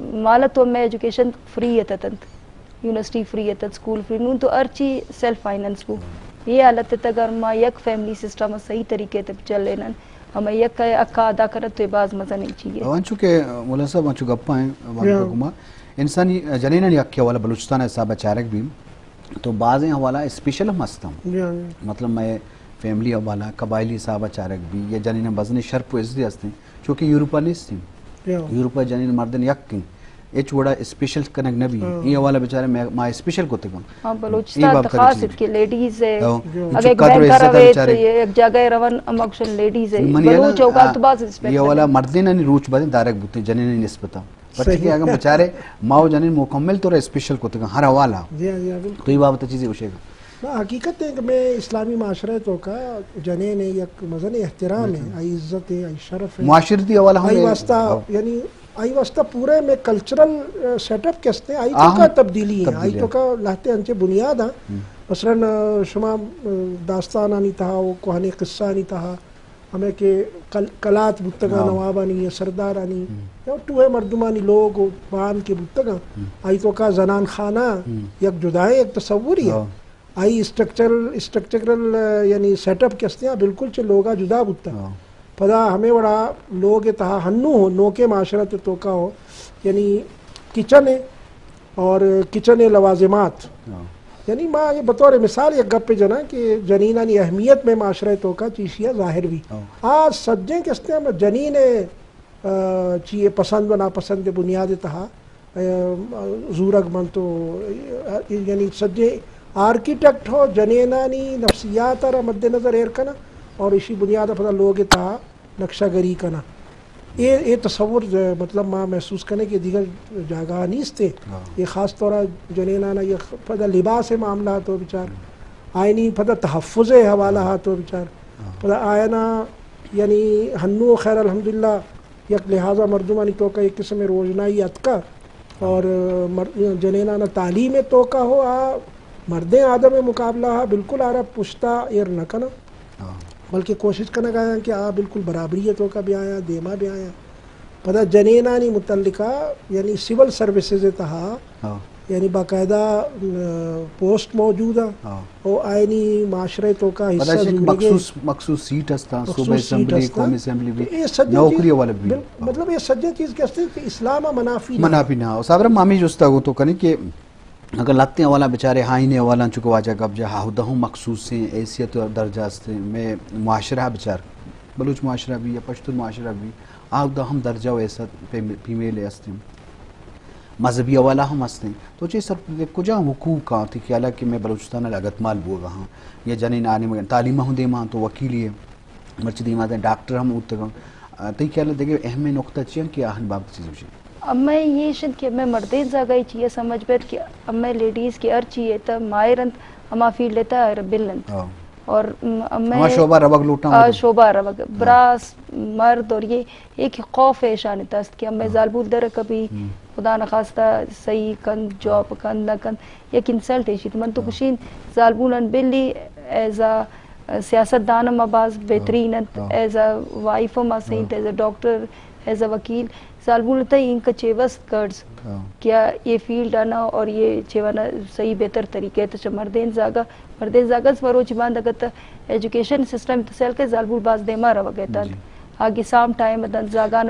مالا تو مئے ایجوکیشن فری اتنت، یونیورسٹی فری اتنت، اسکول فری، نون تو ہر چی سیلف فائنانس بو۔ یہ حالت تک اگر ما یک فیملی سسٹم صحیح طریقے تے چلینن، ہمیں یک حق ادا کرت تو یہ باز مزن چیز ہے۔ انچو کہ مولانا صاحب انچو گپا ہیں، یا۔ گما انسانی جنینانی حق کے حوالہ بلوچستان حساب چارک بھی تو بازیں حوالہ اسپیشل ہم ہستم۔ یا، یا۔ مطلب مئے فیملی حوالہ قبائلی حساب چارک بھی یا جنین بزن شرپ و عزت ہستیں، چونکہ یورپا نیستیں۔ یا۔ یورپا جنین مردن یک ہیں، ہچ وڑا اسپیشل کنگ نہ بھی۔ ہاں۔ یہ حوالہ بیچارے ما، ما اسپیشل کو تکم۔ ہاں، بلوچستان تو خاص ات کہ لیڈیز ہے۔ ہاں۔ اگر ایک بینک روے تو یہ ایک جگہ روان ہم اکشن لیڈیز ہے۔ بلوچ اوقات تو باز رسپیکٹ یہ حوالہ مردین روچ بدن دارک بوتے جنین نسبتا۔ پرچہ کہ اگاں بچارے ما و جنین مکمل طور اسپیشل کتگاں ہر حوالہ۔ جی ہاں، جی ہاں، بالکل۔ تو یہ بابت چیزیں گوشے گا۔ نہ، حقیقت ہے کہ میں اسلامی معاشرہ تو کا جنین ہے یک مزن احترام ہے، بالکل۔ آئی عزت ہے، آئی شرف ہے۔ معاشرتی حوالہ ہم آئی ہے۔ واسطہ، ہاں۔ یعنی آئی واسطہ پورے میں کلچرل، آ، سیٹ اپ کستے ہیں، آئی تو کا تبدیلی ہے، آئی تو کا لہتے انچے بنیاد ہیں۔ ہم۔ مثلاً، آ، شما، آ، داستانانی تہا و کوہنی قصہ آنی تہا ہمیں کہ کل-، کلات بوتگاں ہاں۔ نوابانی یا سردارانی ہم۔ یا ٹوہے مردمانی لوگ و باند کے بوتگاں، ہم۔ آئی تو کا زنان خانہ ہم۔ یک جدائیں یک تصوری ہے۔ ہاں۔ آئی اسٹرکچرل، اسٹرکچرل، یعنی سیٹ اپ کہ ہستے ہیں، بالکل چہ لوگا جدا بوتا۔ ہاں۔ پدا ہمیں وڑا لوگ تہا ہنو ہو، نوکے معاشرت تو کا ہو، یعنی کچن ہے، اور کچن ءِ لوازمات۔ ہاں۔ یعنی ما یہ بطور مثال یک گپ جناں کہ جنینانی اہمیت میں معاشرہ توکا چیشیا ظاہر بھی۔ ہاں۔ آ سجیں کہ استے ہم جنین ءِ، آ، چی پسند و ناپسند بنیاد تہا، آ، زورگ من تو، آ، یعنی سجیں آرکیٹیکٹ ہو جنینانی نفسیات را مد نظر ایر کنا اور اسی بنیاد پدا لوگ تہا نقشہ گری کناں۔ اے، اے تصور، مطلب، ما محسوس کنیں کہ دیگر جاگہ نیست ہے۔ ہاں۔ یہ خاص طور جنینانا یہ پدا لباس معاملہ تو بچار، ہم۔ آئینی پدا تحفظ حوالہ ہاں۔ تو بچار، ہاں۔ پدا آئینا یعنی ہنو خیر الحمدللہ یک لحاظا مردمانی توکا ایک قسم روژنائی اتکا۔ اور مر-، جنینانا تعلیم توکا ہو، آ مردیں آدم مقابلہ ہا بالکل آرا پشتا ایر نہ کنا۔ ہاں۔ بلکہ کوشش کنگ آیاں کہ آ بالکل برابری توکا بیایاں، دیما بیایاں۔ پدا جنینانی متعلقہ یعنی سول سروسز تہا ہاں۔ یعنی باقاعدہ، م، پوسٹ موجود ہیں۔ ہاں۔ او آئینی معاشرے توکا پدا حصہ ایک زورگے۔ مخصوص، مخصوص سیٹ ہستاں، مخصوص صوبہ سیٹ اسمبلی، ہستاں۔ قومی اسمبلی بھی، تو یہ سجہ نوکری چیز والا بھی۔ بل-، ہاں۔ مطلب یہ سجہ چیز کہ ہستے کہ اسلام منافی نہ۔ منافی نہ۔ اور صابر مامی جستا گو تو کنے کہ اگر لاتیں حوالہ بچارے آئین حوالہ چکو واجہ گپ جا ہاؤ دہوں مخصوصیں حیثیت اور درجہ ہستیں میں معاشرہ بچار، بلوچ معاشرہ بھی یا پشتون معاشرہ بھی، آؤ دہم درجہ و حیثیت فیمیل ہستیں۔ مذہبی حوالہ ہم ہستیں۔ تو چے سر کجا حقوق آں تئی خیالا کہ میں بلوچستان لگت مال بوگا ہاں یا جنین آنے مگن تعلیم ہوں دیما تو وکیلی ہے، مرچی دیما دیں ڈاکٹر ہم اوتگاں۔ آ، تئی خیالا دگہ اہم نقطہ چیاں کہ آہن بابت چیز بشی؟ امے یہ شد کہ امے مردین زاگا یہ چیئے سمجھ بیت کہ امے لیڈیز کہ ہر چیئے تا ماہر انت، ہما فیلڈ تا بل انت۔ ہاں۔ اور م-، امے ہما شعبہ روگ لوٹاں آ، مطلب۔ شعبہ روگ۔ ہاں۔ براس، مرد اور یہ ایک خوف ہے ایشانی تست کہ ہمیں ہاں۔ زالبول در کبھی ہم۔ خدا نخواستہ صحیح کند، جاب ہاں۔ کند نہ کند، یک انسلٹ ایشی۔ تو من تو ہاں۔ گوشین زالبول ان بلی ایز ا سیاست دان ہم باز بہترین انت، ہاں۔ ایز ا وائف ہم صحیح انت، ہاں۔ ایز ا ڈاکٹر، ایز ا وکیل۔ زالبول تئی انکا چے وست کرز ہاں۔ کیا یہ فیلڈ آنا اور یہ چے وانا صحیح بہتر طریقے تو چہ مردین زاگا، مردین زاگا اس مروچی باند اگر تا ایجوکیشن سسٹم تو سیل کے زالبول باز دیما روگ اتنت۔ جی۔ آگے سام ٹائم اتنت زاگان